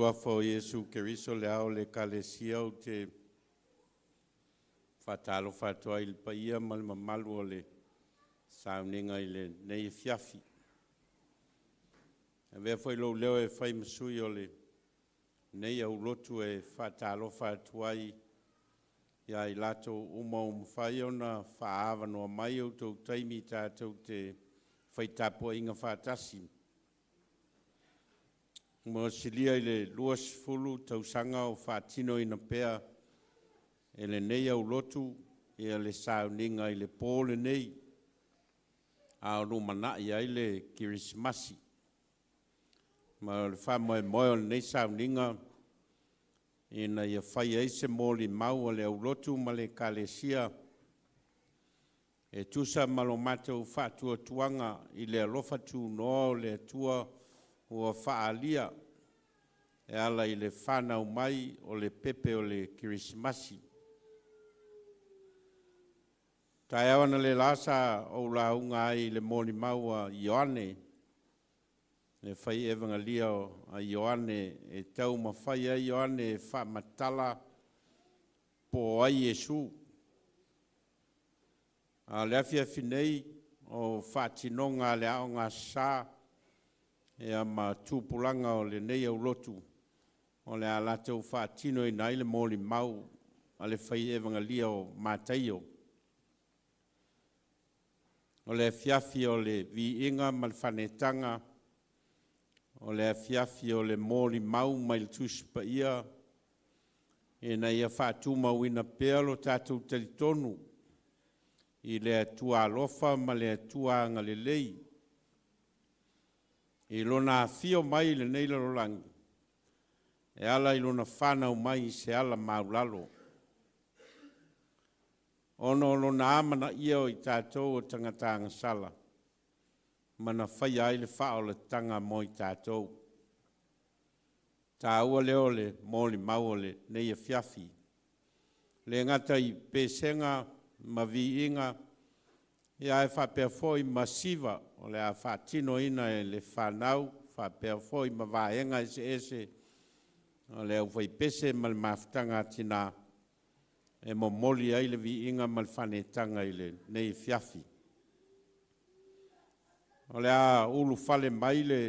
Suafa o Iesu Keriso le Ao o le Ekalesia, ou te faatalofa atu ai i le paia ma le mamalu o le sauniga i lenei afiafi. E avea foi lou leo e fai ma sui o lenei aulotu e faatalofa atu ai ia i latou uma ua mafai ona faaavanoa mai outou taimi tatou te faitapuaiga faatasi. Ua silia i le 20 tausaga o faatinoina pea e lenei aulotu ia le sauniga i le po lenei, a o lumanai ai le Kerisimasi. Ma o le faamoemoe o lenei sauniga, ina ia fai ai se molimau a le aulotu ma le Ekalesia e tusa ma lo matou faatuatuaga i le alofa tunoa o le Atua ua faaalia e ala i le fanau mai o le pepe o le Kerisimasi. Taeao analeila sa ou lauga ai i le molimau a Ioane, le fai evagelia a Ioane e taumafai ai Ioane e faamatala po o ai Iesu. A o le afiafi nei, o faatinoga a le Aoga Aso Sa ma tupulaga o lenei aulotu o le a latou faatinoina ai le molimau a le fai evagelia o Mataio. O le afiafi o le viiga ma le faaneetaga, o le afiafi o le molimau mai le Tusi Paia ina ia faatumauina pea lo tatou talitonu i le Atua alofa ma le Atua agalelei i Lona afio mai i lenei lalolagi e ala i Lona fanau mai i se ala maulalo, ona o Lona amanaia o i tatou o tagata agasala, ma na faia ai le faaolataga mo i tatou. Taua lea o le molimau o lenei afiafi. E le gata i pesega ma viiga, ae faapea foi ma siva o le a faatinoina e le fanau faapea foi ma vaega eseese o le aufaipese ma le mafutaga a tinā e momoli ai le viiga ma le faaneetaga i lenei afiafi. O le a ulufale mai le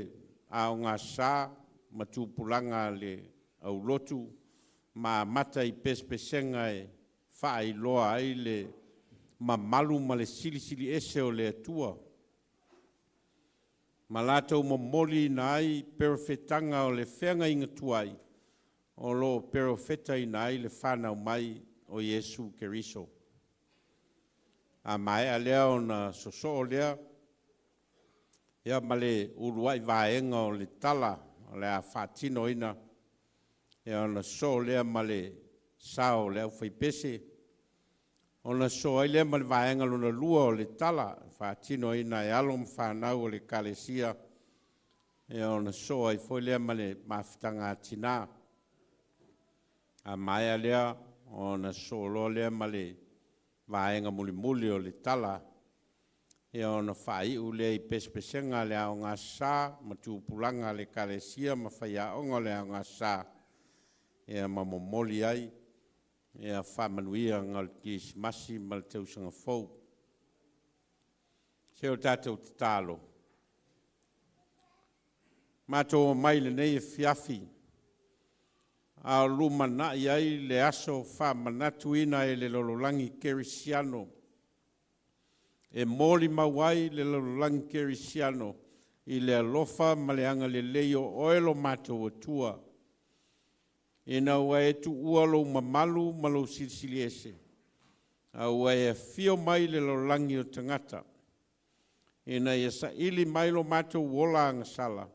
Aoga Aso Sa ma tupulaga a le aulotu ma amata i pesepesega e faailoa ai le mamalu ma le silisili ese o le Atua, ma latou momoliina ai perofetaga o le feagaiga tuai o lo o perofetaina ai le fanau mai o Iesu Keriso. A maea lea ona sosoo lea ma le uluai vaega o le tala o le a faatinoina, ona sosoo lea ma le sao o le aufaipese, ona sosoo ai lea ma le vaega lona lua o le tala e faatinoina e alo ma fanau o le Ekalesia, ona sosoo ai foi lea ma le mafutaga a tinã. A maea lea ona sosoo loa lea ma le vaega mulimuli o le tala, ona faaiu lea i pesepesega a le Aoga Aso Sa ma tupulaga a le Ekalesia ma faiaoga o le Aoga Aso Sa, ma momoli ai faamanuiaga o le Kerisimasi ma le Tausaga Fou. Se o tatou tatalo, matou omai i lenei afiafi a o lumanai ai le aso faamanatuina e le lalolagi kerisiano e molimau ai le lalolagi kerisiano i le alofa ma le agalelei o Oe lo matou Atua, ina ua e tuua lou mamalu ma lou silisili ese, a ua e afio mai i le lalolagi o tagata, ina ia saili mai lo matou ola agasala,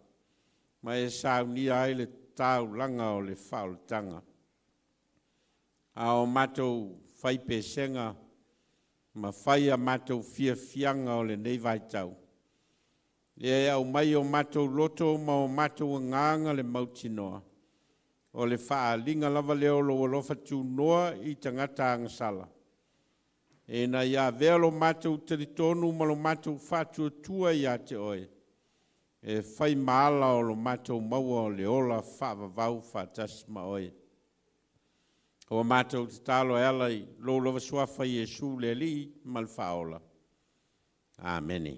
ma e saunia ai le taulaga o le faaolataga. A o matou fai pesega ma fai a matou fiafiaga o lenei vaitau, ia e aumai o matou loto ma o matou agaga le mautinoa, o le faaaliga lava lea o lou alofa tunoa i tagata agasala, ina ia avea lo matou talitonu ma lo matou faatuatua ia te Oe, E fai ma ala o lo matou maua o le ola faavavau faatasi ma oe. Ua matou tatalo e ala i lou lava suafa Iesu le Alii ma le Faaola. Amene.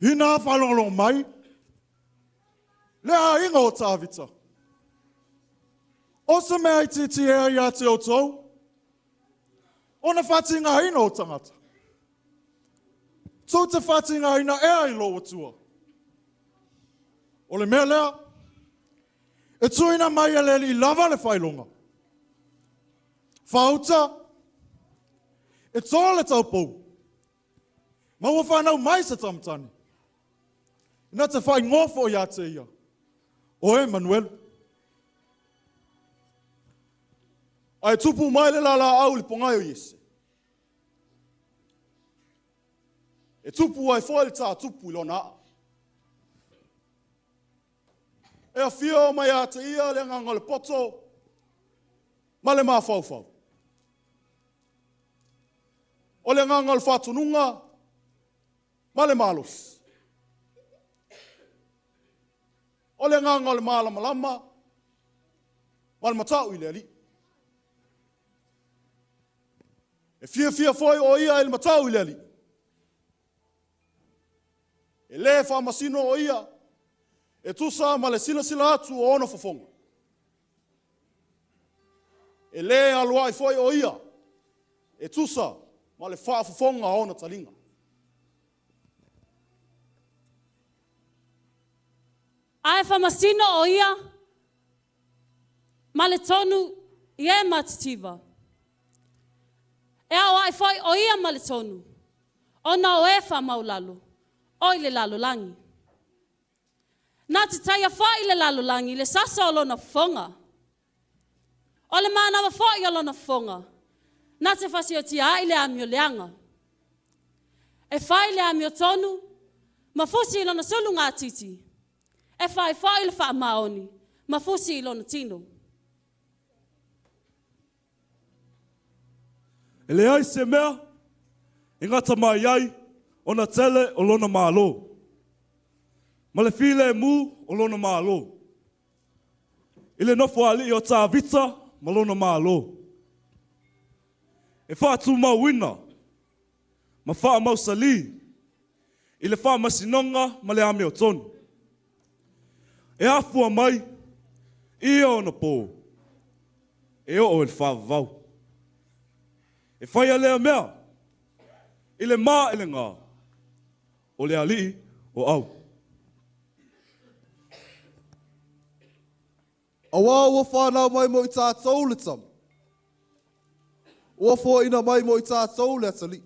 Ina faalogologo mai le aiga o Tavita. O se mea itiiti ea ia te outou, ona faatigaina o tagata. Tou te faatigaina ea i lou Atua. O le mea lea, e tuuina mai e le Alii lava le faailoga. Faauta, e to le taupou, ma ua fanau mai se tama tane. Na te faaigoa foi ia te ia, o Emanuelu. Ae tupu mai le laalaau i le pogai o Iese. E tupu ai foi le tātupu i lona aa. E afio mai ia te ia le agaga o le poto ma le mafaufau. O le agaga o le faatonuga ma le malosi. O le agaga o le malamalama ma le matau i le Alii. E fiafia foi o ia i le matau i le Alii. E le faamasino o ia e tusa ma le silasila atu o ona fofoga. E le aloai foi o ia e tusa ma le faafofoga o ona taliga. Ae faamasino o ia ma le tonu i e matitiva. E aoai foi o ia ma le tonu, ona o e faamaualalo, o i le lalolagi. Na te taia foi le lalolagi le sasa o lona fofoga. O le manava foi o lona fofoga, na te fasiotia ai le amio leaga. E fai le amiotonu ma fusi i lona sulugatiti, e fai foi le faamaoni ma fusi i lona tino. E leai se mea e gata mai ai ona tele o lona malo, ma le filemu o lona malo, i le nofoalii o Tavita ma lona malo, e faatumauina ma faamausali i le faamasinoga ma le amiotonu. E afua mai ia ona po e oo i le faavavau. E faia lea mea i le ma e le gā o le alii o au. Auā ua fanau mai mo i tatou le tama. Ua foaiina mai mo i tatou le atalii.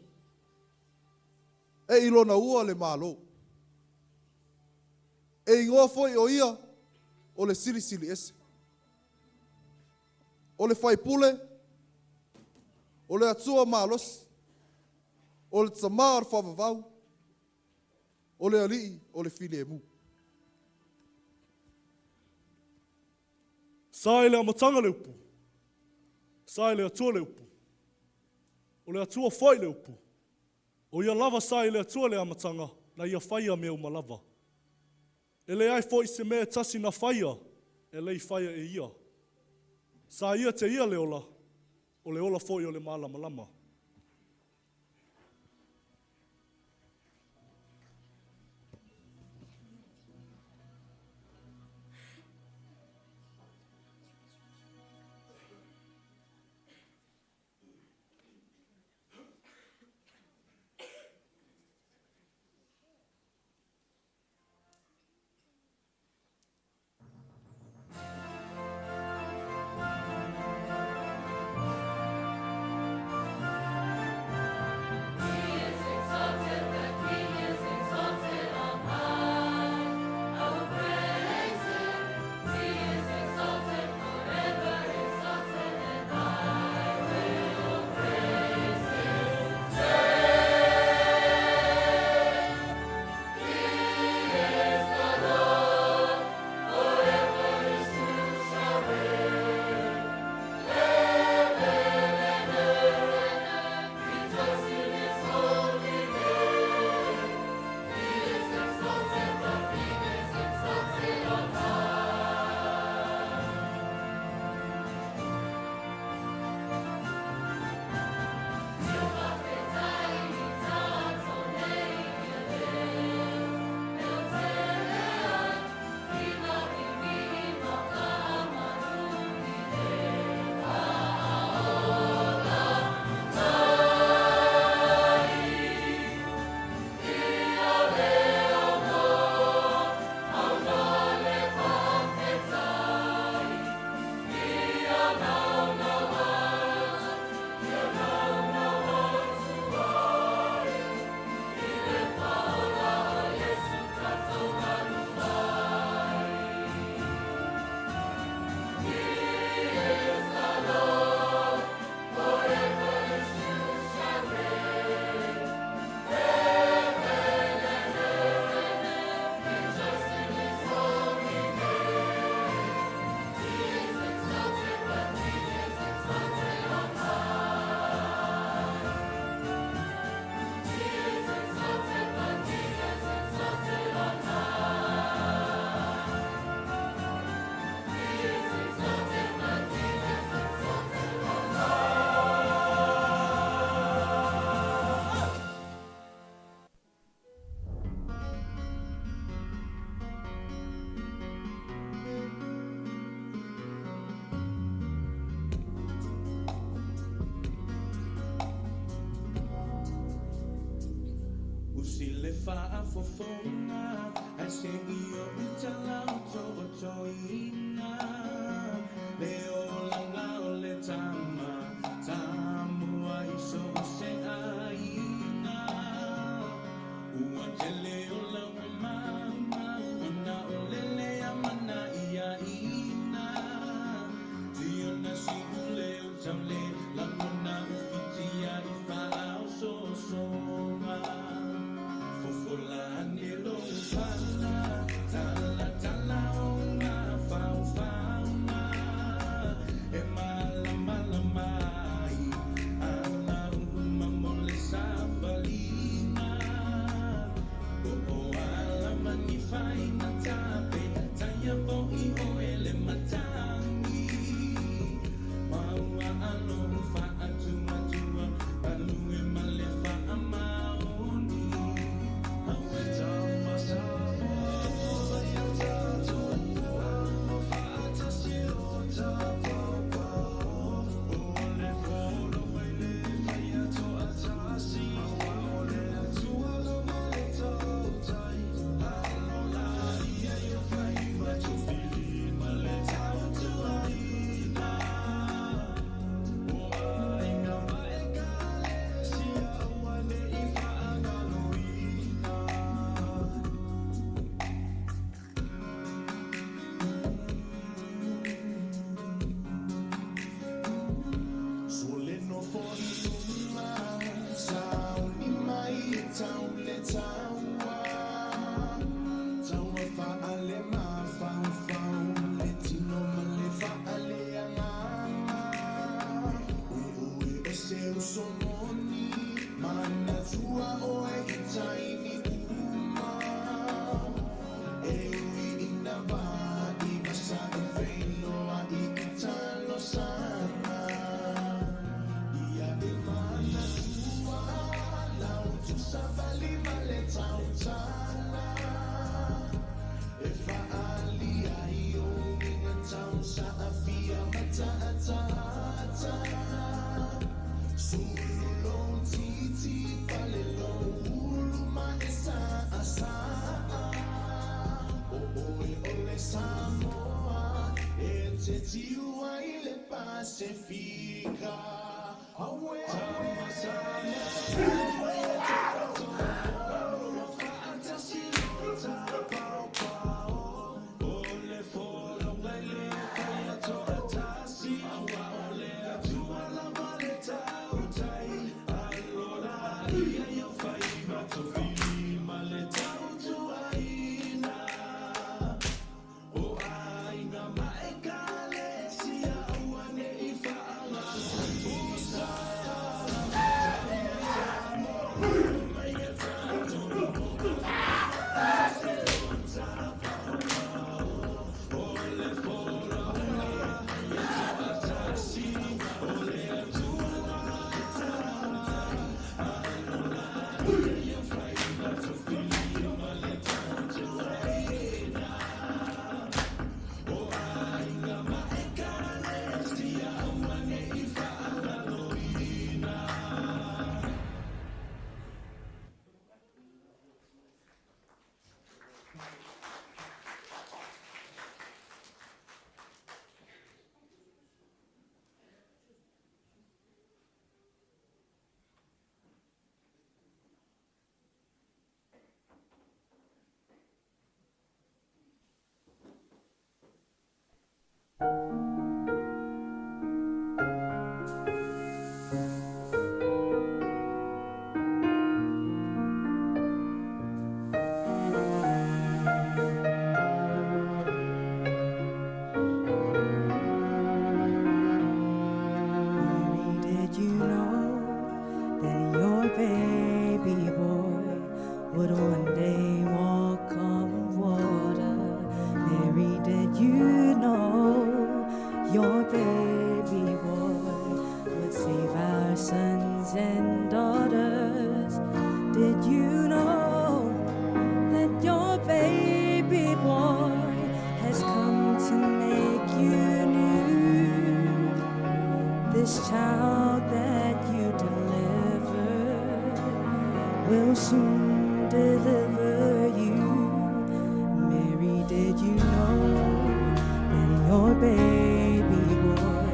E i lona ua le malo. E igoa foi o ia o le Silisili Ese. O le Faipule, o le Atua malosi, o le Tamā o le faavavau, o le Alii o le filemu. Sa i le amataga le upu, sa i le Atua le upu, o le Atua foi le upu. O ia lava sa i le Atua le amataga, na ia faia mea uma lava. E leai foi se mea e tasi na faia, e le i faia e ia. Sa ia te ia le ola, o le ola foi o le malamalama. Mary, did you know that your baby boy would one day walk on water? Mary, did you know your baby boy would save our sons and daughters? Did you know that your baby boy has come to make you new? This child that you delivered will soon deliver you? Mary, did you know that your baby boy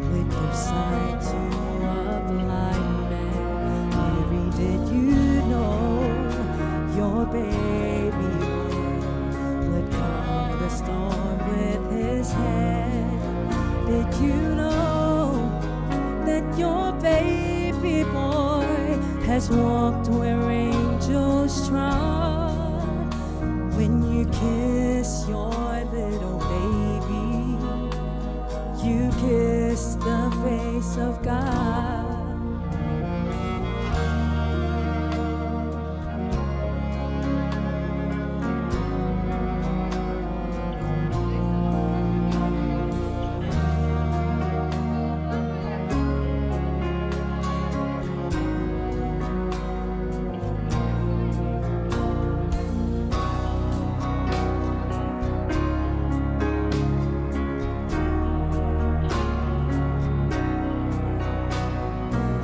would give sight to a blind man? Mary, did you know your baby boy would calm the storm with his hand? Did you know that your baby boy has walked where angels trod? When you kiss your little baby, you kiss the face of God.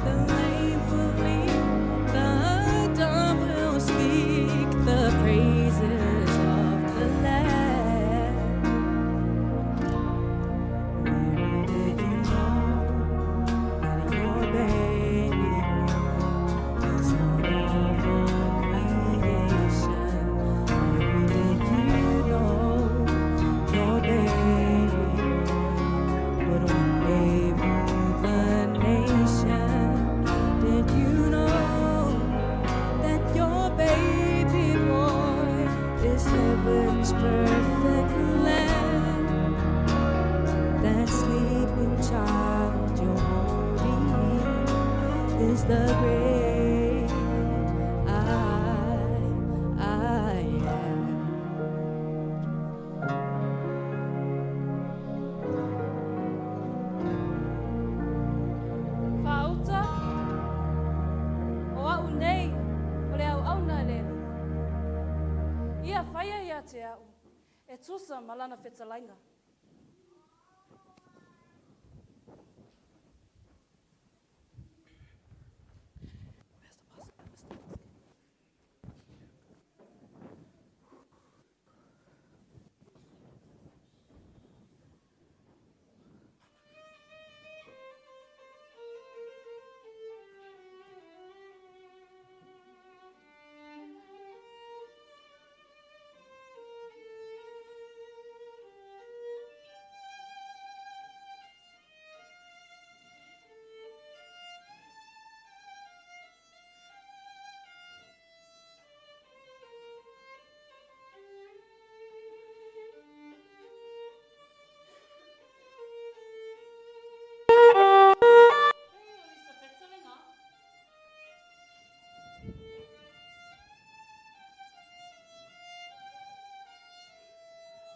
The lame will leap, the dumb will speak the praises of the Lamb. Mary, did you know that your baby boy is Lord of all creation? Mary, did you know your baby boy would one day rule the nation? Did you know that your baby boy is heaven's perfect lamb? That sleeping child you're holding is the great I am. Whauta, o au nei, o le au au nā le. Ia whaia ia te au, e tusa malana whetalainga.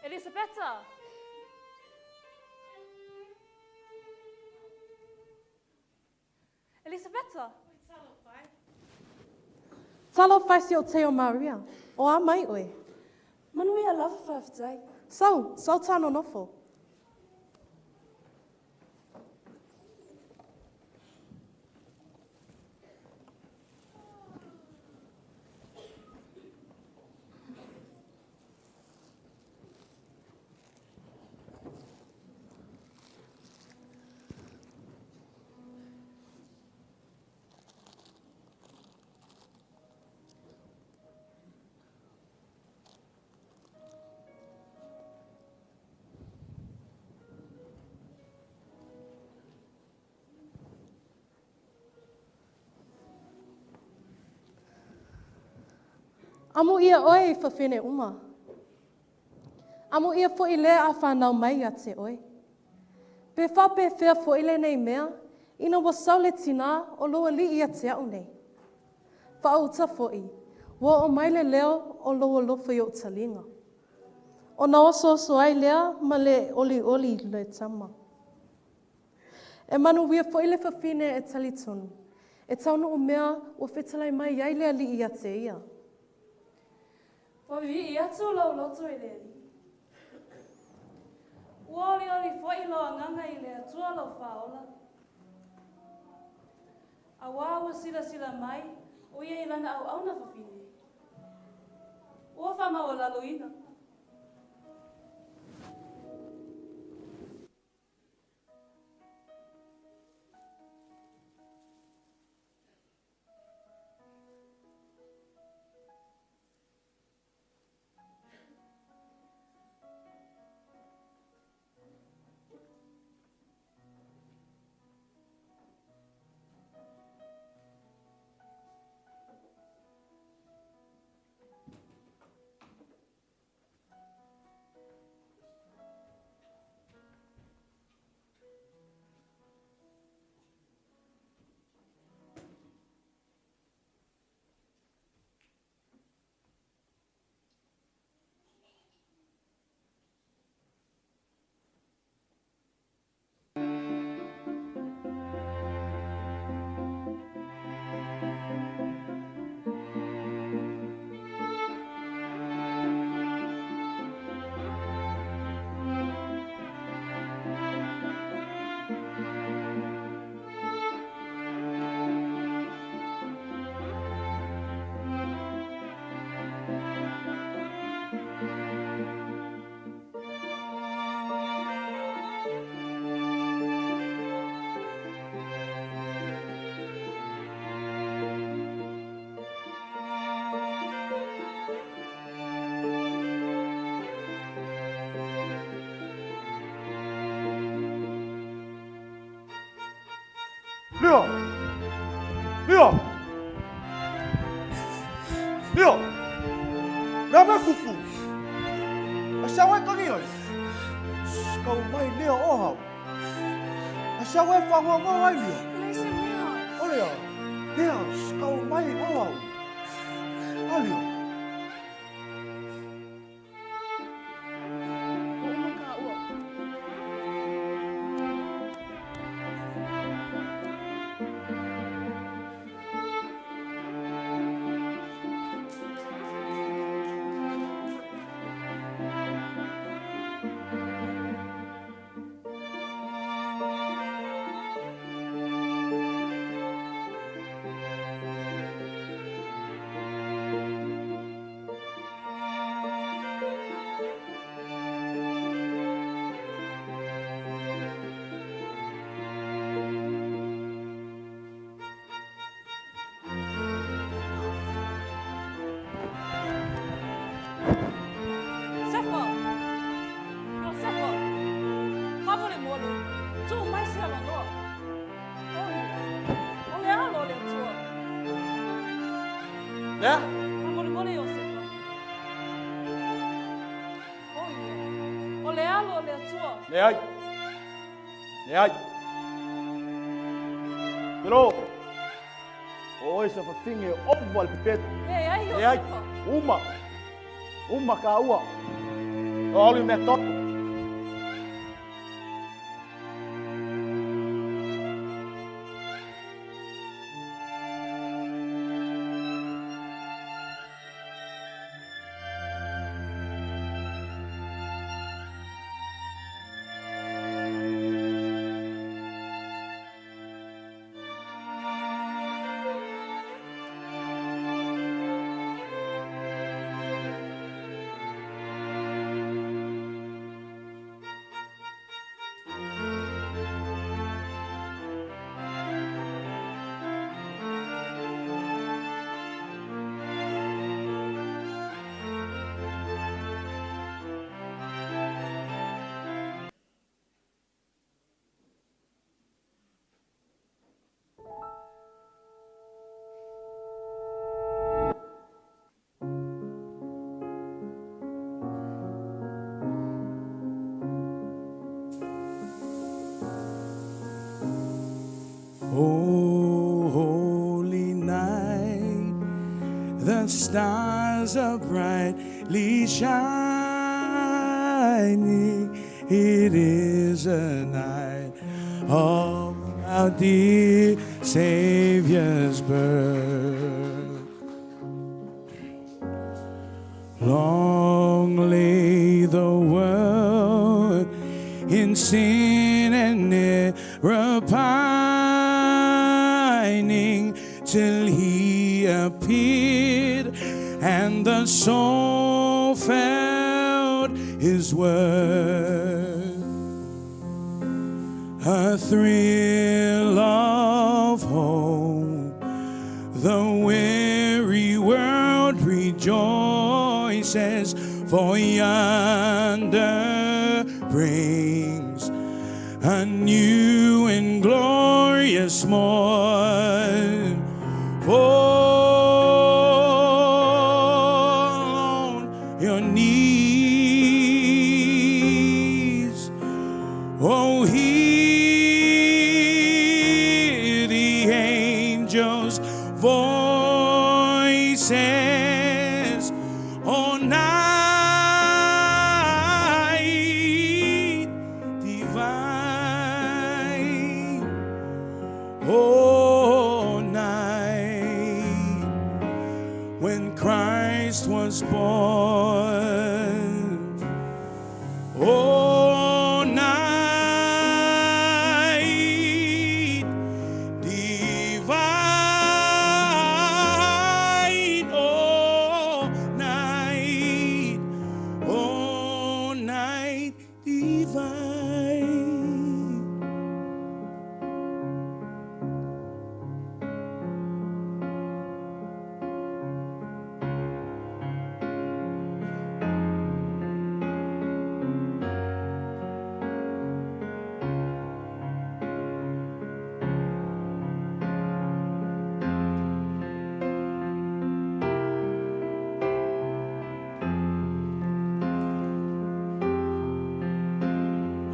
Elisabetta! Elisabetta! Talo whaisi o te o Maria, o a mai oe. Manuia lava whawhitai. Sau, sau tāno nofo. Amo ia oe i whawhene uma. Amo ia fo i lea a whanau mai a te oe. Pe wha pe whea fo i le nei mea, ina wa sau le tina o loa li ia te au nei. Wha au ta fo i, wa o mai le leo o loa lofo i o talinga. O na oso oso ai lea ma le oli oli le tama. E manu wia fo i le whawhine e tali tonu. E taunu o mea o whetalai mai ai lea li ia te ia. Ua vi'i atu lou loto i le Alii. Ua olioli fo'i lou agaga i le Atua lou Faaola. Auā ua silasila mai o ia i lana auauna fafine. faamaualaloina. Leo! Leo! Leo! Lea mea fufu! A sau e tangi ai? Kau mai leo o hau. A sau e whangoa ai leo. Lei se mea. O lea. Lea, kau mai o hau. A leo. Ua uma ka ua. Sefa! Iosefa! Faamolemole, tuu mai se avanoa. Oi, o le Alo o le Atua. Lea? Faamolemole Iosefa. Oi, o le Alo o le Atua. Leai. Leai. Pero, o oe sa whawhinge o ova le pepetu. Leai, Leai. Iosefa. Uma. Uma ka ua. O alu mea toto. Oh, holy night, the stars are brightly shining. It is a night of our dear Savior's birth. Long lay the world in sin and error pining till he appeared And the soul felt his worth. A thrill of hope, the weary world rejoices, for yonder brings a new and glorious morn. Fall on your knees. Oh, hear the angels' voices. Oh, night divine. Oh, night when Christ was born. Oh, night divine. Oh, night divine.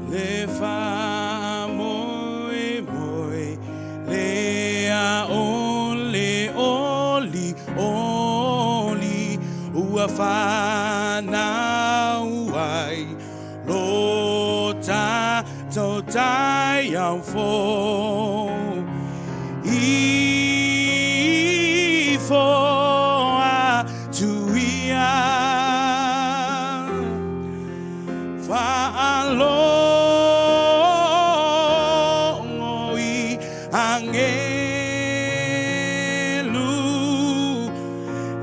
Le wha moe moe, le a o le oli oli, ua whanau ai, lo ta tau tai au fō. I fō a tuia, Whaalogo i angelu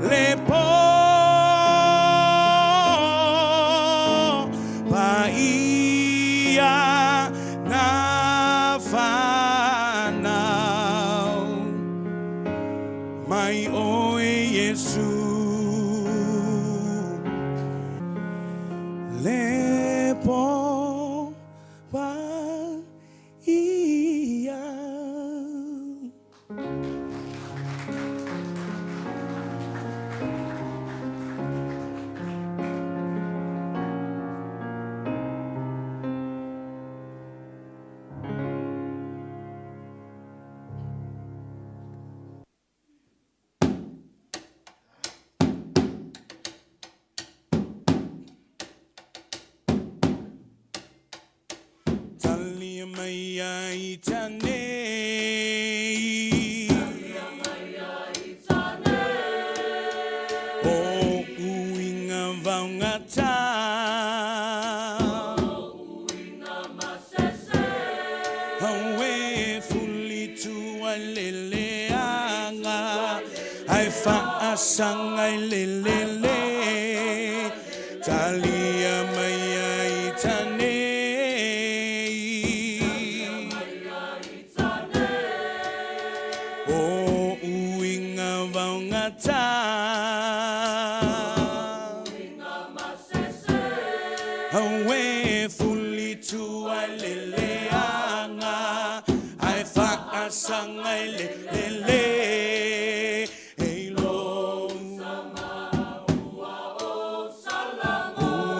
le pō paia na whanau mai oe Iesu. Le pō paia. Talia mai ai tane. O uinga vaugata. Aue fuli tua leleanga. Ai faasanga i lelele. Talia mai ai tane. O uinga vaugata. Aue fuli tua leleanga. Ai faasanga i lelele. Ei lo.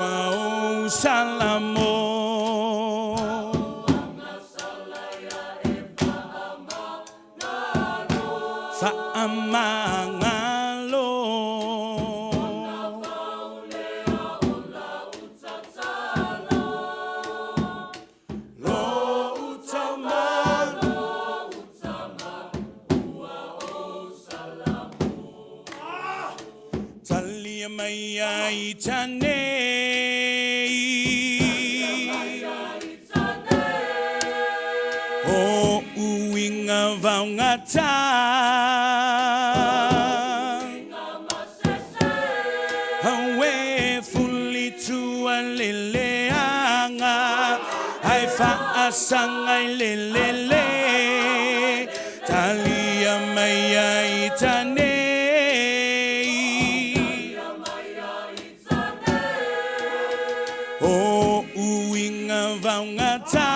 Ua o salamo. Faamangalo. Lo utama. Talia mai ai tane. O uinga vaugata. Aue fuli tua le leaga ai faasaga i le lele talia mai ai tanei. O uiga vaugata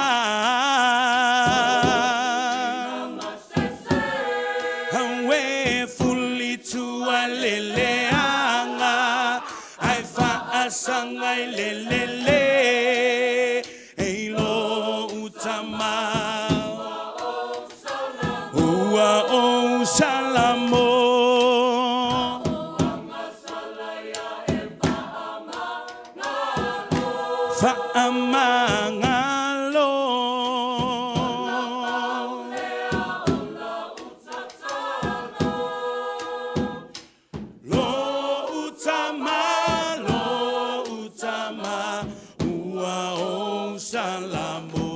Aue fuli tua le leaga ai faasaga i le lele e lo utama ua o salamo. Faamagalo. Lo utama, lo utama, ua o salamo.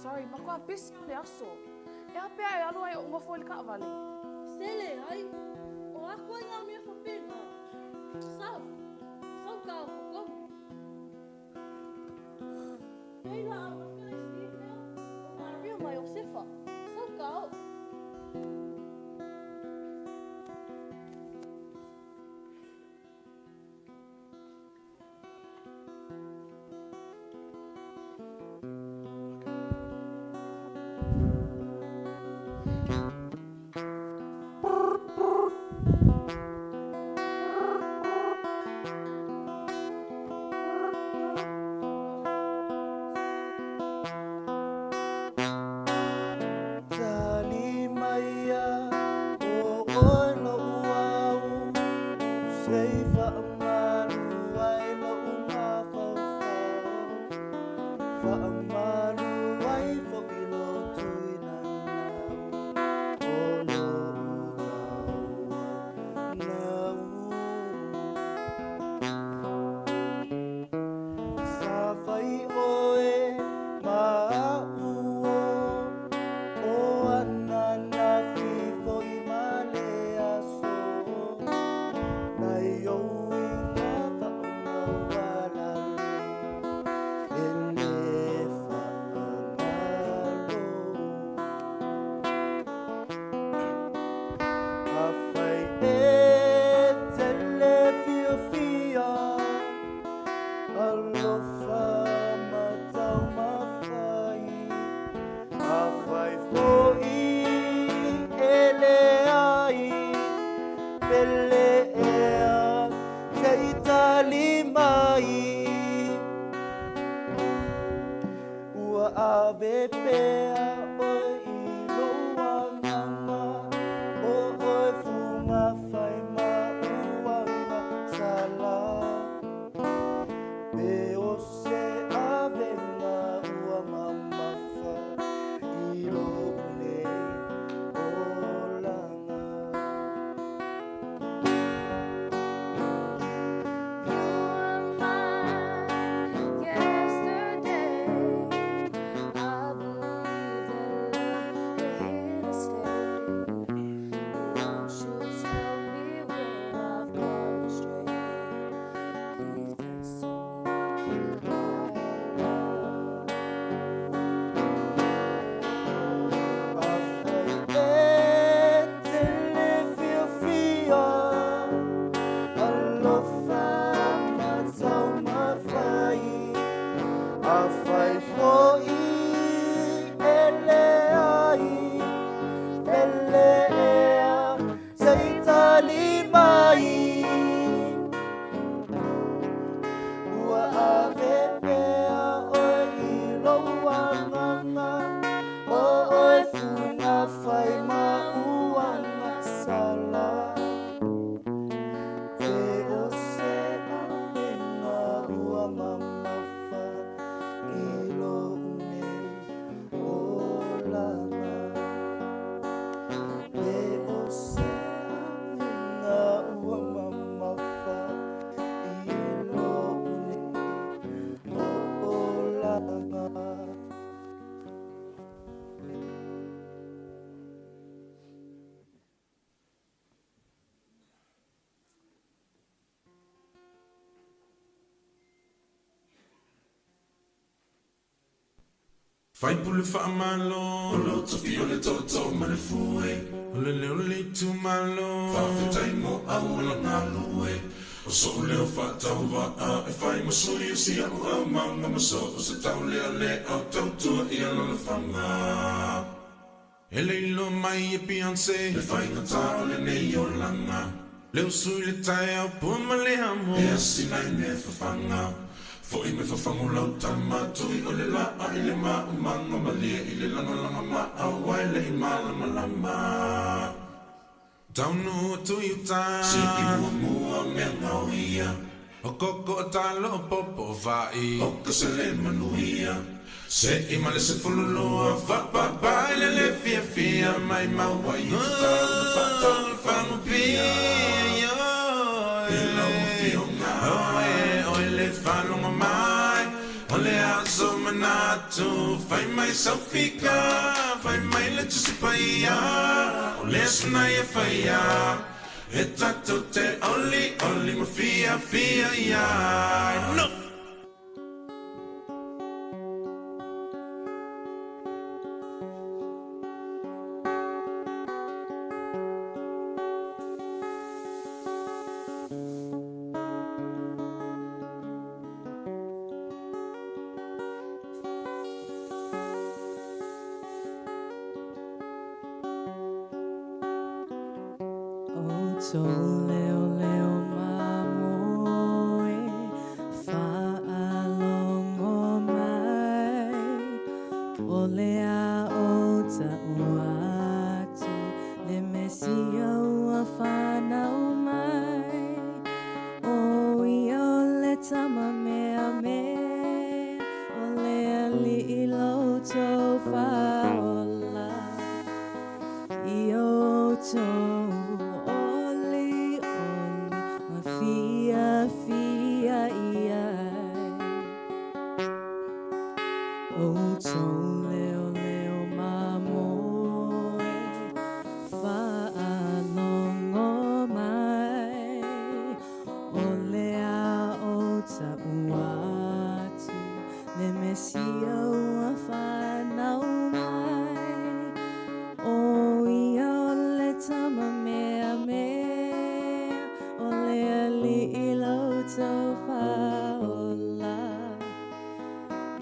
Sorry, matua busy o le aso. E a pea e alu ai oʻu nofo i le taʻavale? Se leai, o aku ai ngā mea faapena. Sau, sau ka o totonu. Nei la a maka e Steve lea, o Maria ma Iosefa. Sau ka o. Faipule faamalo o lou tofi o le tootoo ma le fue o le leo o le itumalo faafetai mo auala galue o so'u leo faatauvaa e fai ma sui o si a'u aumaga ma so o se taulealea o tautua ia lolofaga e le iloa mai e Beyonce le faigata o lenei olaga le usu i le taeao pua ma le amo e asina i mea fafaga Fo'i me fafagu lau tama tui o le laa i le maumaga malie i le lagalaga ma auai le i malamalama. Taunu atu i uta Siaki muamua mea gaoia O koko o talo o popo o va'i O ka sele manuia Se i ma le 12 Fa'apapa i le le fiafia Mai mau ai i tatau Na fa'atau i fagupia E lau afioga Oe, oe le faalogo mai O le aso manatu. atu Fai mai sau fika Fai mai le Tusi Paia O le aso na ia faia E tatou te olioli ma fiafia i ai No! O leo leo mamoe Whaalongo mai O le a o ta'u atu Le Mesia ua whanau mai O ia o le tama mea mea O le ali'i lo tou whaola I o tou oli oli ma fia fia i ai. O tou leo leo mamoe Whaalongo mai O le a o ta'u atu Le Mesia ua whanau mai O ia o le tama mea mea O le ali'i lo tou whaola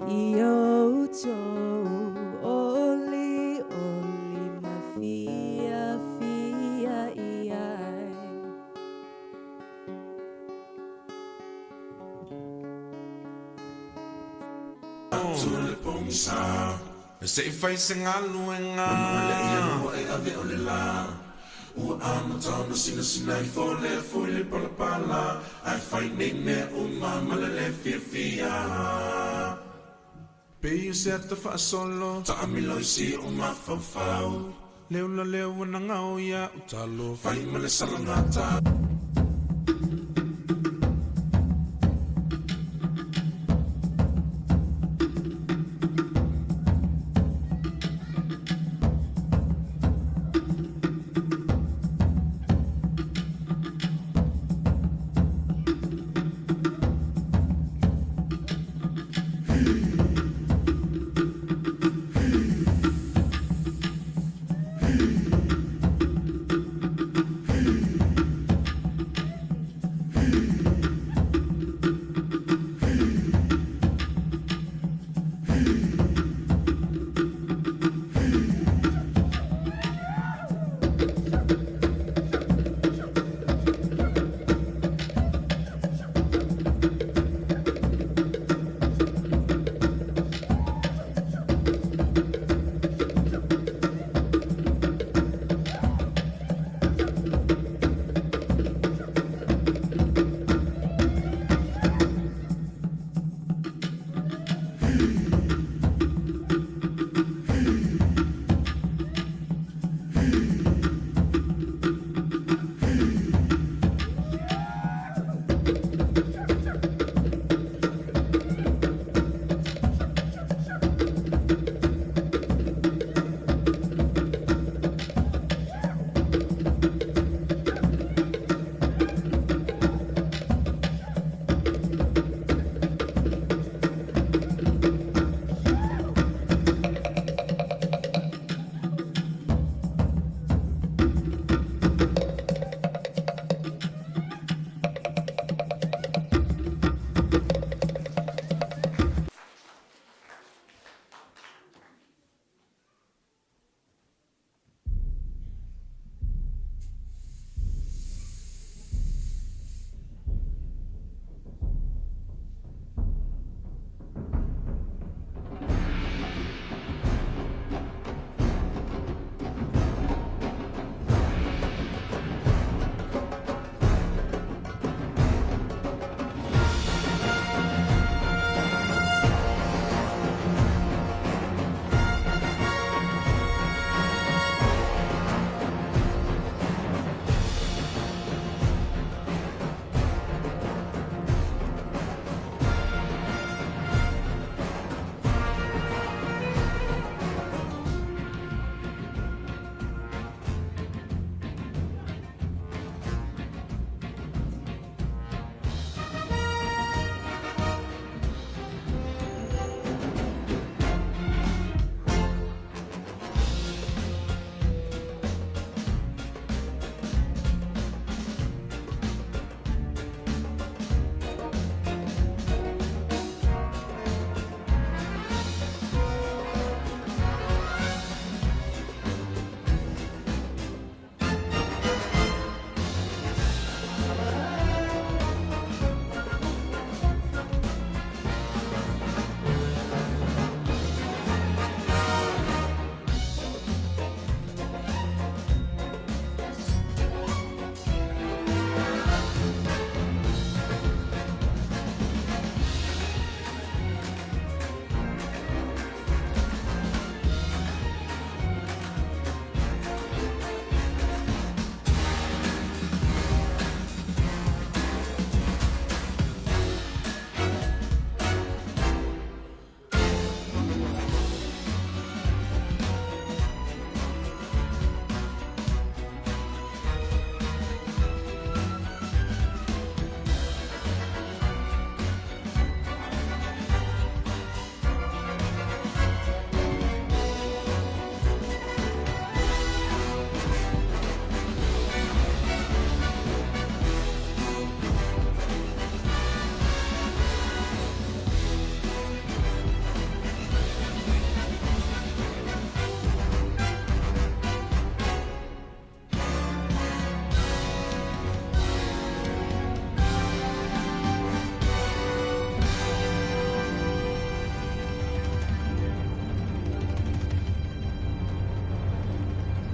I o tou oli oli ma fia fia i ai. Atu le pogisa Se i fai se galuega Manu e le ia lua e ave o le la Ua amata ona sinasina ifo le afu i le palapala Ae fai nei mea uma ma le lē fiafia Pei o se ata faasolo Taamilo i si o mafaufau Leo la leo ua nagao ia utalo Fai ma le salagata.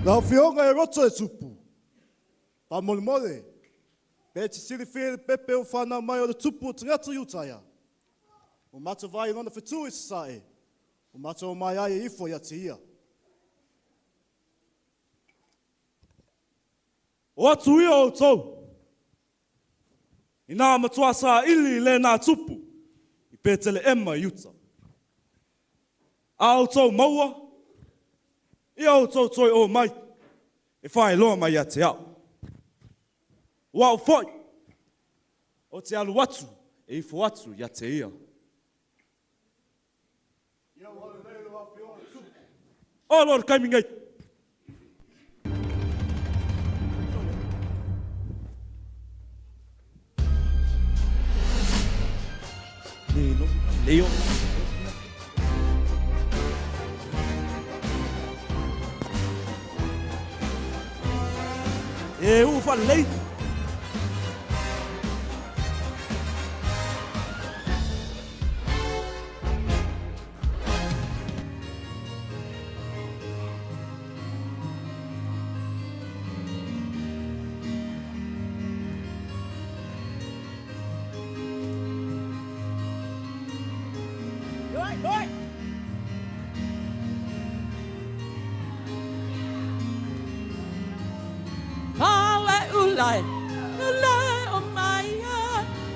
Lau Afioga e roto e tupu. Faamolemole, pe te silafia i le pepe ua fanau mai o le tupu o tagata Iutaia. Ua matou vaai i lona fetu i sasae, ua matou omai ai e ifo ia te ia. O atu ia outou, inā matua saili i lena tupu i Peteleema i Iuta. A outou maua, ia outou toe o mai e faailoa mai ia te au. O au foi, ou te alu atu e ifo atu ia te ia. O loa le taimi nei. Leo. E ufa lei. Fale ulai, ulai o maia,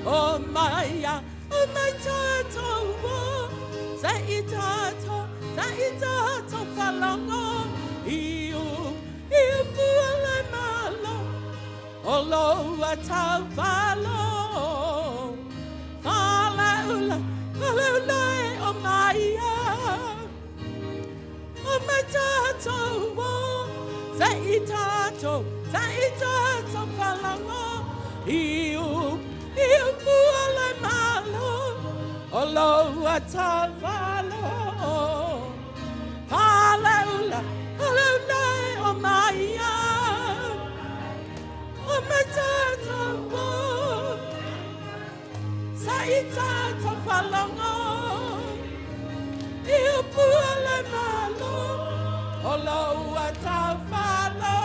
o maia, o mai tātou o, sa i tātou, sa i tātou whalongo, i u, i u pualai malo, o loa tau whalo. Fale ulai, fale ulai o maia, o mai tātou o, sa i tātou, sa i tātou whalongo, i u, i u pualai malo, o loa tau whalo. Fale ula, fale ulai o maia, o mai tātou o, sa i tātou whalongo, i u pualai malo, o loa tau whalo.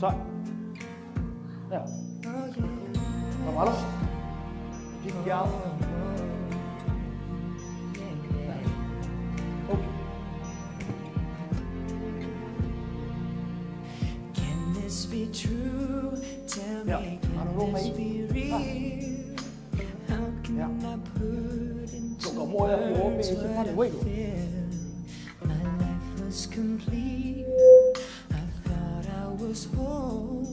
Onosai. Ia. Faamalosi. Tiki ao. Okay. Can this be true? Tell Yeah. me, I don't know, can this mate. be real? How can Yeah. I put into Look, I'm all out here, words it's a what funny I way, though. feel? My life was complete. I thought I was whole.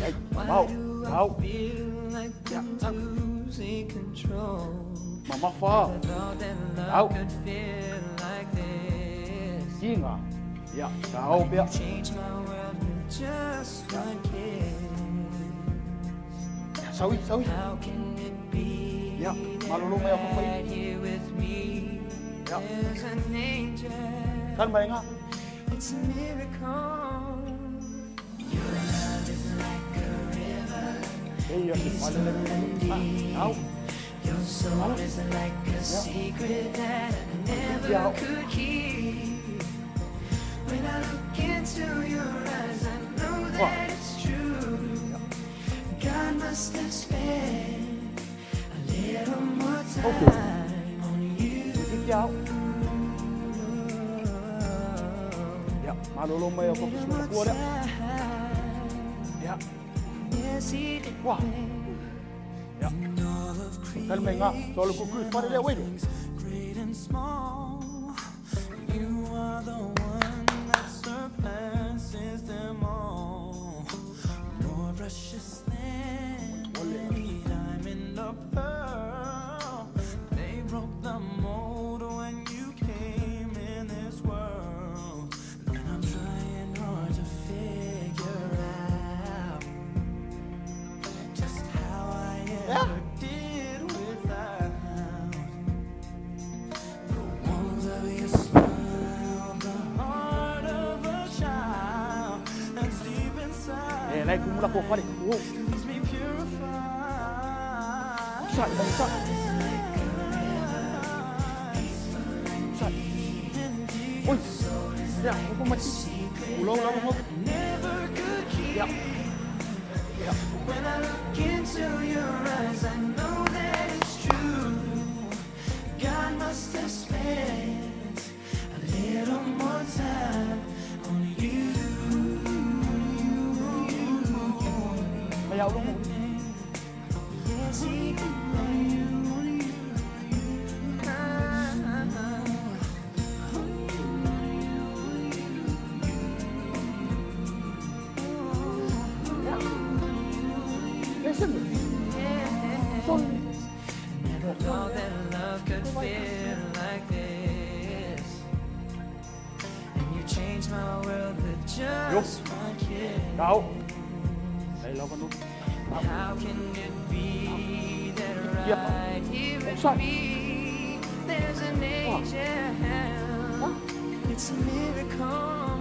Ai, Why mau, do mau. I feel like I'm losing control? Mamafa. Never thought that Au. love could feel like this. Inga. Ia, tao pea. Change my world with just one kiss. Ia, saui, saui. How can it be Ia, malolo mai au fai. that here with me Yeah. there's an angel? Tali mai ngā. It's a miracle. Your love is like a river. E ia, te pale le Ah, au. Your soul is like a secret that I never Yeah. could keep. When I look into your eyes, I know that it's true. God must have spent a little more time on you. Tiki ao. Ia, malolo mai au Little papu more kua lea. time. Ia, Yes, he did. Wah. Ia. Tali mai ngā. Tolu kuku i whare lea wero. Great and small, you are the one that surpasses them all. More precious than any diamond or pearl. They broke the mold when you came in this world. And I'm trying hard to figure out just how I ever did without. The warmth of your smile, the heart of a child that's deep inside. E, lai kumula ko whare. O, Leaves me purified. sai, mai sai. Sai. Oi. Ia, koko mati. Ulau lau mo. Never could keep. Ia. Ia. When I look into your eyes, I know that it's true. God must have spent a little more time on you. Mai au longo. Yes, he did. Listen. Son. Never thought that love could feel like this. And you changed my world with just one kiss. Tao. Lai lau panu. How can it be that Yeah. right here with Sorry. me there's an angel? It's a miracle.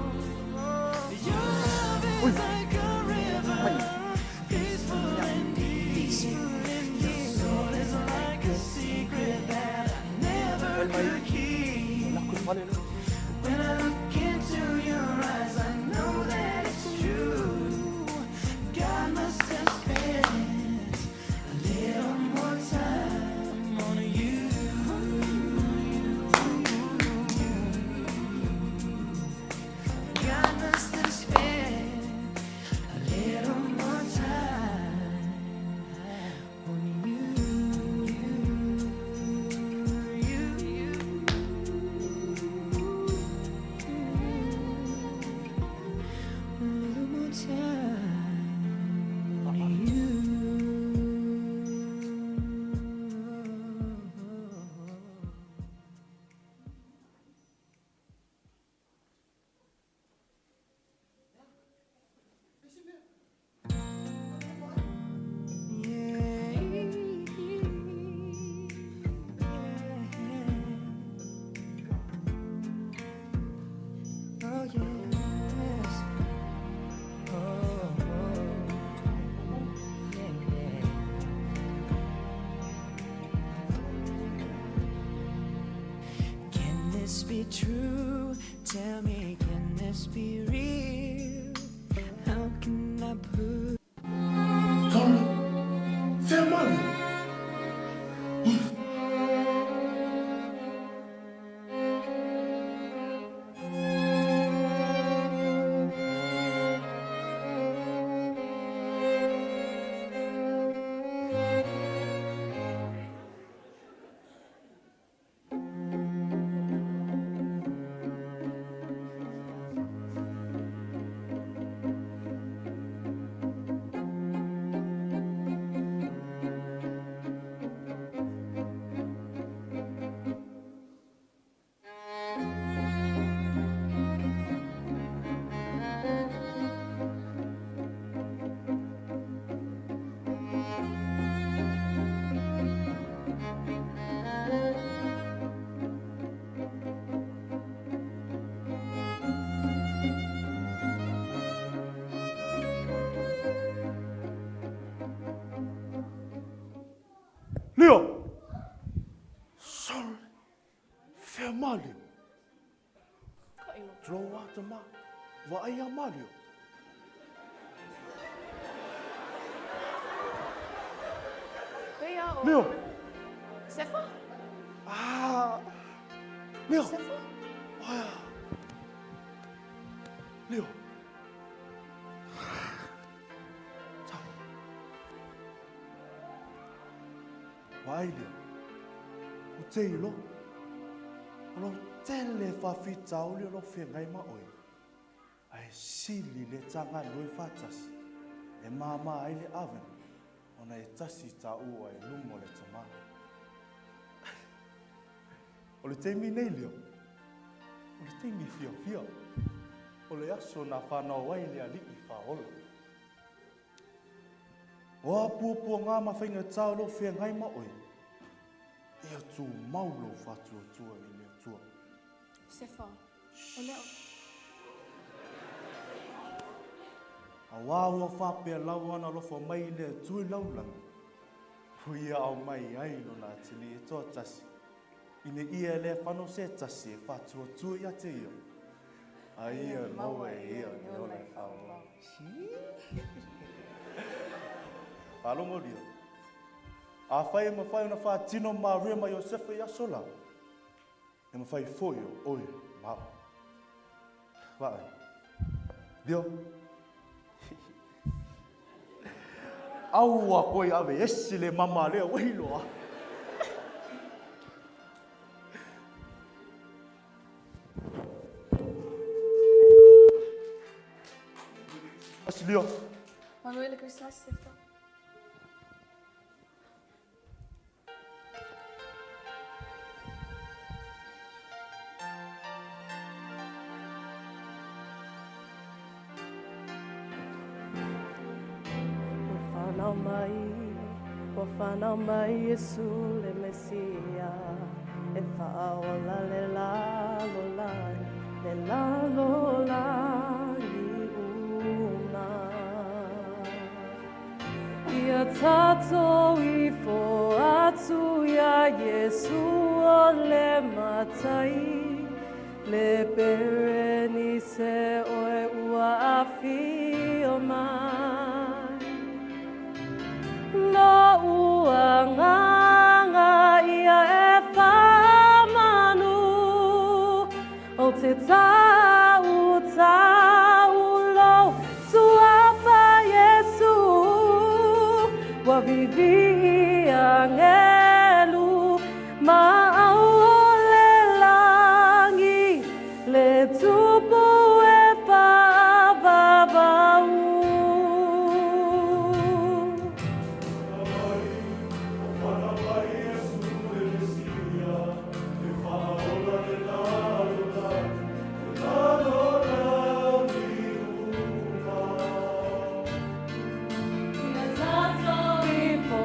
Your love is like a river, peaceful and deep. Your soul is like a secret that I never could keep. La ku whare lea. When I look into your eyes, I know that it's true. God must have spent a little more time on you. God must have spent a little more time on you. You, you. A little more time on you. Oh yes. Oh, oh. Yeah, yeah. Can this be true? Tell me, can this be real? How can Leo! Sorry! Fea Malio? Tulou a tama. Vaai ia Malio. Pei a o... Leo! Sefa? Ah! Leo! Sefa? Ah! Leo! Tau. Vaai leo. O te ilo. O lo tele faafitauli o lo feagai ma oe. Ae sili le tagalue faatasi. E māmā ai le avega ona e tasi taua i luma o le tamā. O le taimi nei lea, o le taimi fiafia, o le aso na whanau ai le ali'i faaola. O a puapuaga ma faigata o lo o feagai ma oe, ia tumau lou faatuatua i le Atua. Sefa, o lea o... Auā ua faapea lava ona alofa mai le Atua i lau lagi, ua ia aumai ai lona atalii e toatasi, ina ia e le fano se tasi e faatuatua ia te ia, a ia maua e ia le ola e faaauau. Faalogo lia, afai e mafai ona faatino Maria ma Iosefa i aso la, e mafai foi o oe ma au. Vaai. Dio. Aua koe ave ese le mama lea ua iloa. Asilio. Manuia le Krismasi, Sefa. Ua fanau mai, ua fanau mai Iesu le Mesia, e faaola le lalolagi, le lalolagi uma. Ia tatou ifo atu iā Iesu o le Matai, le Perenise oe ua afio mai. Lou agaga ia e faamanu, ou te tautau lou suafa Iesu, ua vivii agelu ma au o le lagi, le tupu e faavavau. Ia tatou ifo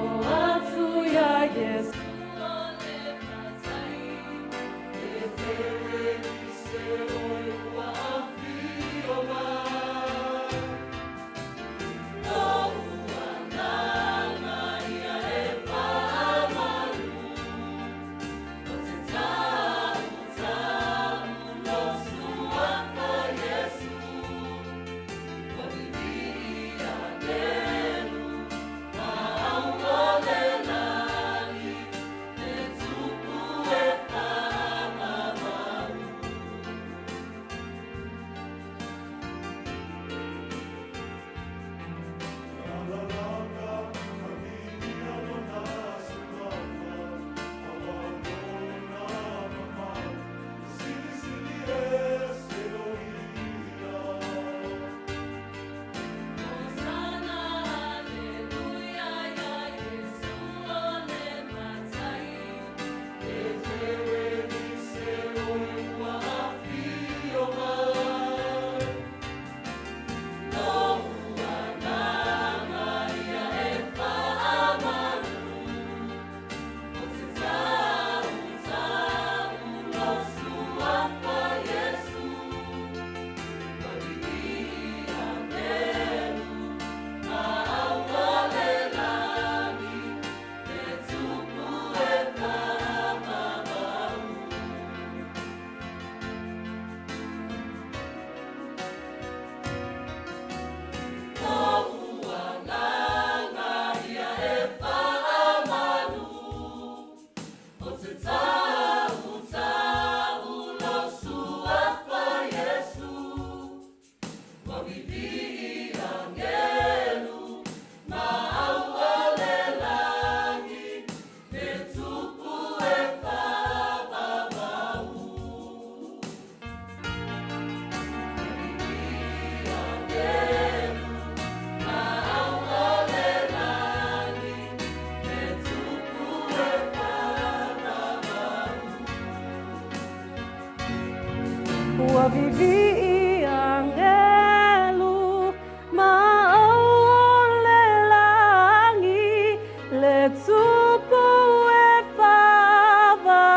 Faavivii agelu ma au o le lagi le tupu e faavavau.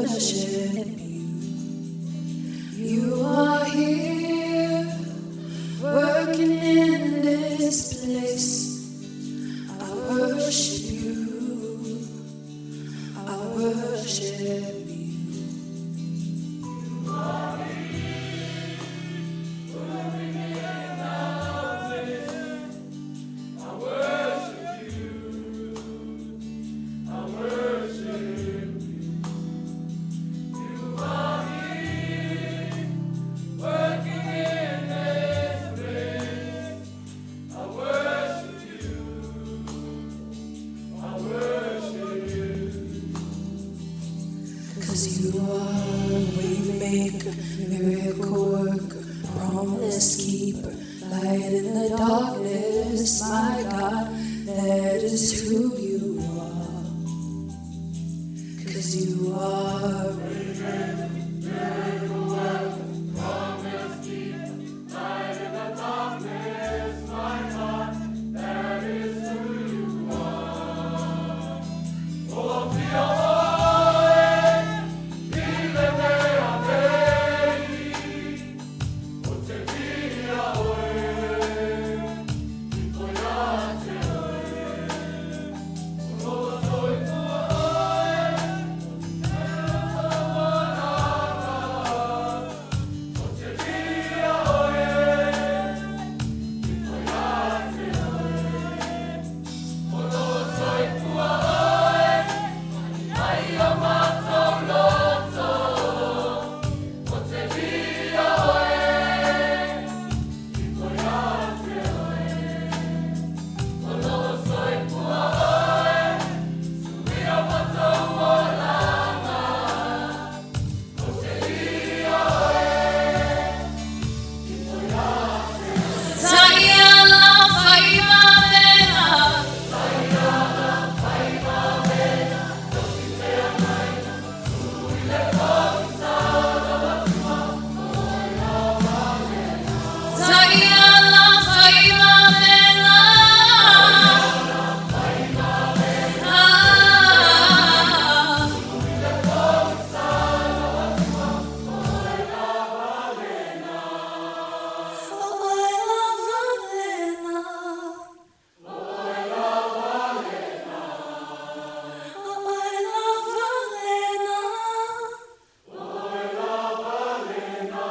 worship you. You are here, working in this place. I worship you. I worship you. You are here, working in our place. I worship you. I worship you. You are here, working in this place. I worship you. I worship you. 'Cause you are way maker, miracle worker, promise keeper, light in the darkness, my God, that is who you are. 'Cause you are Miracle worker, promise keeper, light in the darkness, my God, that is who you are. Oh, fia oe, i le mea nei, o te fia oe, i fo ia te oe, o lo soifua oe, o te fia oe, i fo ia te oe, o lo soifua oe, ai o mātou loto, o te fia oe, i fo ia te oe, o lo soifua oe, suia mātou olanga, o te fia oe, i fo ia te oe. Taiala faimavena. Taiala faimavena, o si feagaina, sui le pogisa o lau Atua, o oe lava lena. Taiala faimavena. Faimavena, Ah. sui le pogisa o lau Atua, o oe lava lena. O oe lava lena. O oe lava lena. O oe lava lena. O oe lava lena.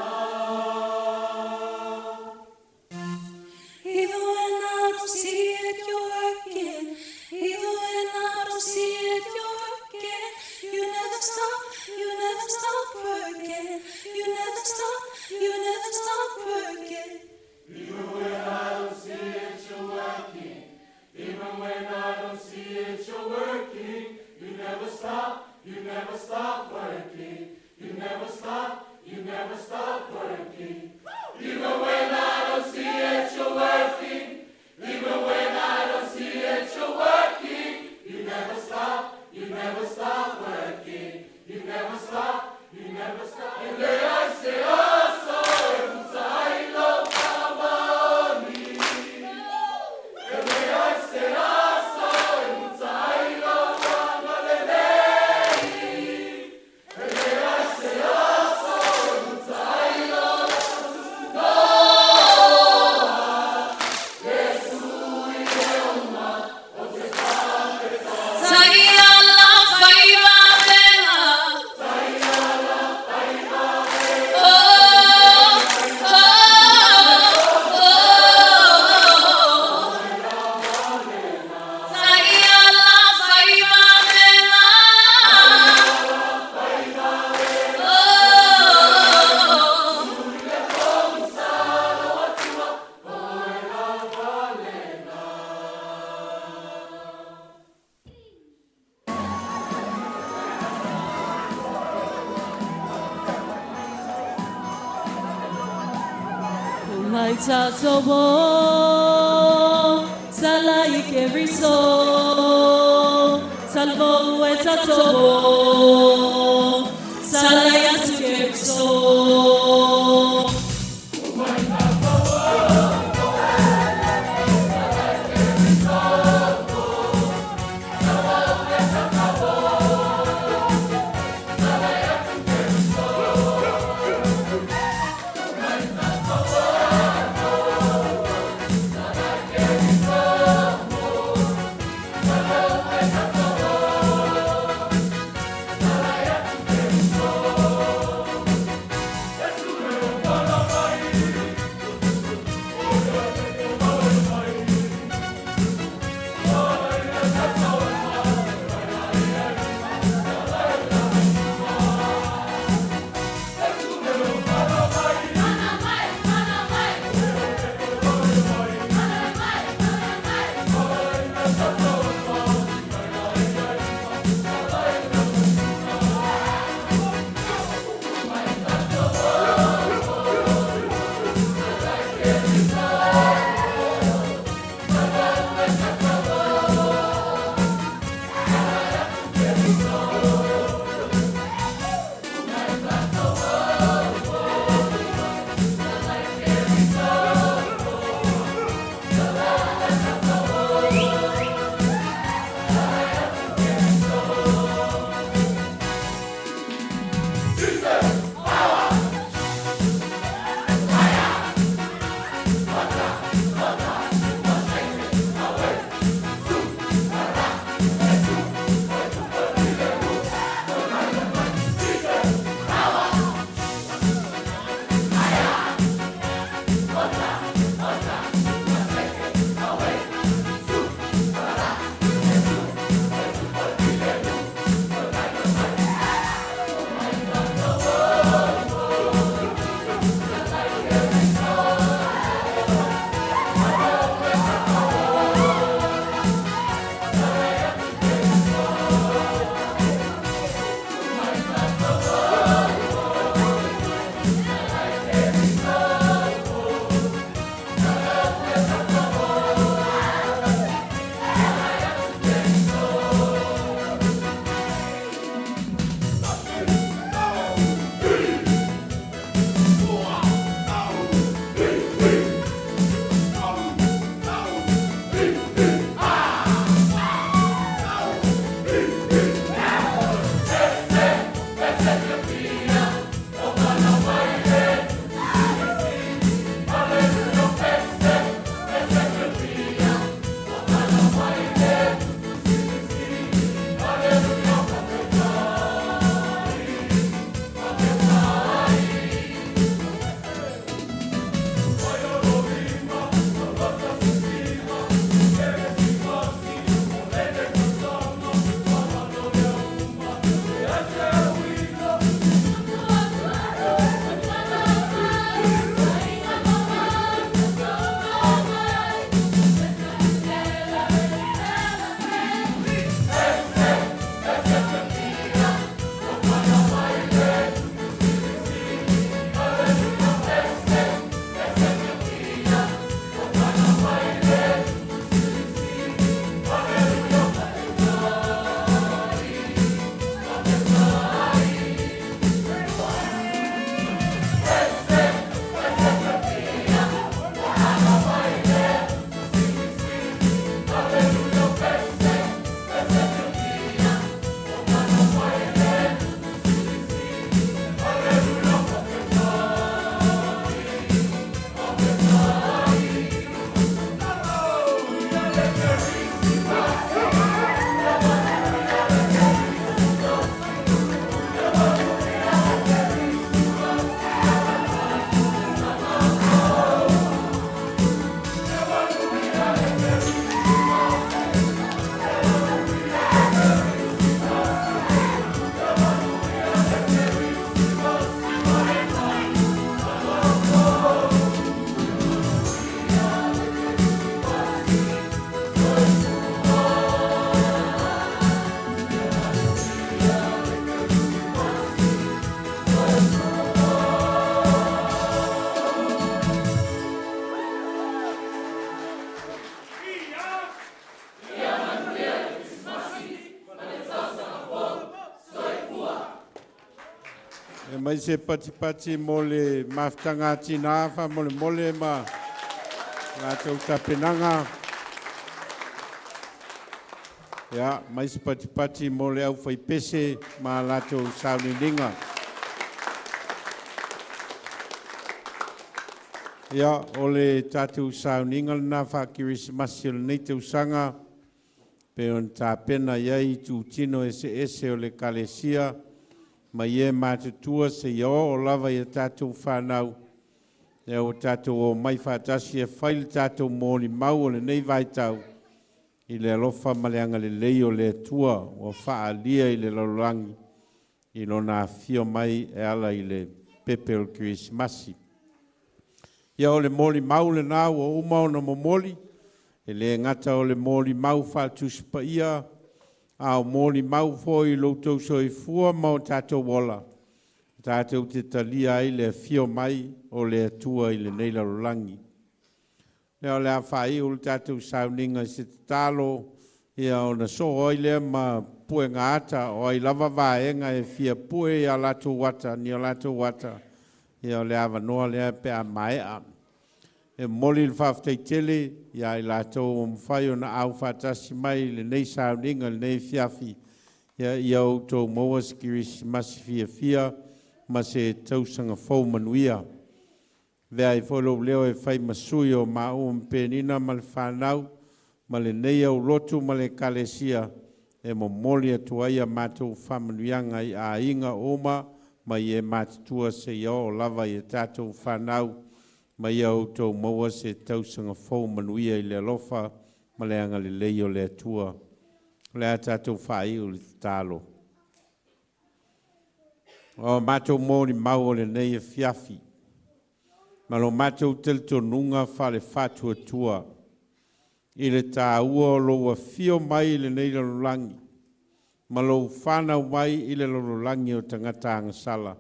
Even when I don't see it, you're working. Even when I don't see it, you're working. You never stop, you never stop working. You never stop, you never stop working. Even when I don't see it, you're working. Even when I don't see it, you're working. You never stop, you never stop working. You never stop, you never stop working. Even when I don't see it, you're working. Even when I don't see it, you're working. You never stop, you never stop working. You never stop, you never stop. E leai se aso e puta ai lou faamaoni. E leai se aso e muta ai lou agalelei. E leai se aso e muta ai lou noa. Le sui e uma o te faafetai. Taiala faimavena. Taiala faimavena. Oh, oh, oh. Taiala faimavena. Oh. Mai tātou o, sala i Keriso, salvo e tātou o, sala i atu Keriso. Salvo E mai se patipati mo le mafutaga a tinā faamolemole ma latou tapenaga. Ia, mai se patipati mo le aufaipese ma latou sauniuniga. Ia, o le tatou sauniga lena faakerisimasi o lenei tausaga, pei ona tapena i ai itutino eseese o le Ekalesia, mai e matutua seia oo lava i a tatou fanau, lea ua tatou omai faatasi e fai le tatou molimau o lenei vaitau i le alofa ma le agalelei o le Atua ua faaalia i le lalolagi i Lona afifio mai e ala i le pepe o le Kerisimasi. Ia o le molimau lena ua uma ona momoli, e le gata o le molimau faale-Tusi Paia, a o molimau foi i lo outou soifua ma o tatou ola, tatou te talia ai le afio mai o le Atua i lenei lalolagi. Lea o le a faaiu le tatou sauniga i se tatalo, ia ona soo ai lea ma puega ata, o ai lava vaega e fia pue i a latou ata, ni o latou ata, ia o le avanoa lea pe a maea. E momoli le faafetai tele ia i latou ua mafai ona aufaatasi mai i lenei sauniga i lenei afiafi, ia outou maua se Kerisimasi fiafia ma se tausaga fou manuia. Avea ai foi lou leo e fai ma sui o maua ma Penina ma le fanau ma lenei aulotu ma le Ekalesia e momoli atu ai a matou faamanuiaga i aiga uma mai e matutua seia oo lava i a tatou fanau ma ia outou maua se tausaga fou manuia i le alofa ma le agalelei o le Atua. O le a tatou faaiu i le tatalo. O matou molimau o lenei afiafi, ma lo matou talitonuga faale-faatuatua i le taua o lou afio mai i lenei lalolagi ma lou fanau mai i le lalolagi o tagata agasala,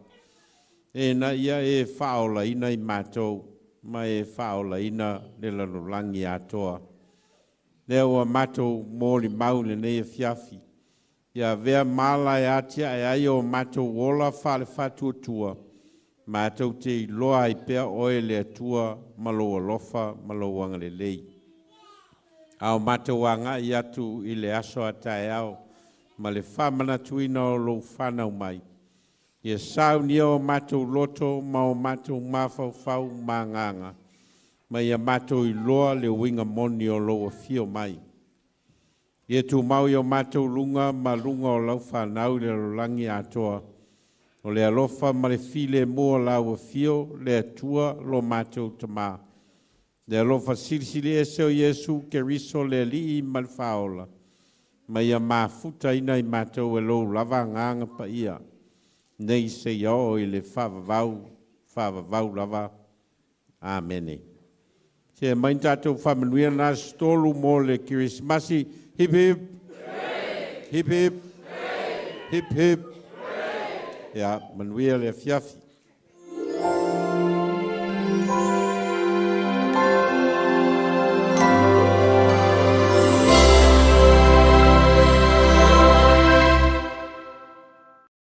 ina ia e faaolaina i matou ma e faaolaina le lalolagi atoa. Lea ua matou molimau i lenei afiafi, ia avea ma ala e atiae ai o matou ola faale-faatuatua, matou te iloa ai pea oe le Atua ma lou alofa ma lou agalelei. A o matou agai atu i le aso a taeao ma le faamanatuina o lou fanau mai, ia saunia o matou loto ma o matou mafaufau ma agaga, ma ia matou iloa le uiga moni o lou afio mai. Ia tumau i o matou luga ma luga o lau fanau i le lalolagi atoa, o le alofa ma le filemu o lau afio, le Atua lo matou Tamā. Le alofa silisili ese o Iesu Keriso le Alii ma le Faaola, ma ia mafutaina i matou e lou lava Agaga Paia, nei seia oo i le faavavau, faavavau lava. Amene. Se aumai ni tatou faamanuia na aso 3 mo le Kerisimasi. Hip hip! Hip hip! Hip hip! Ia, manuia le afiafi.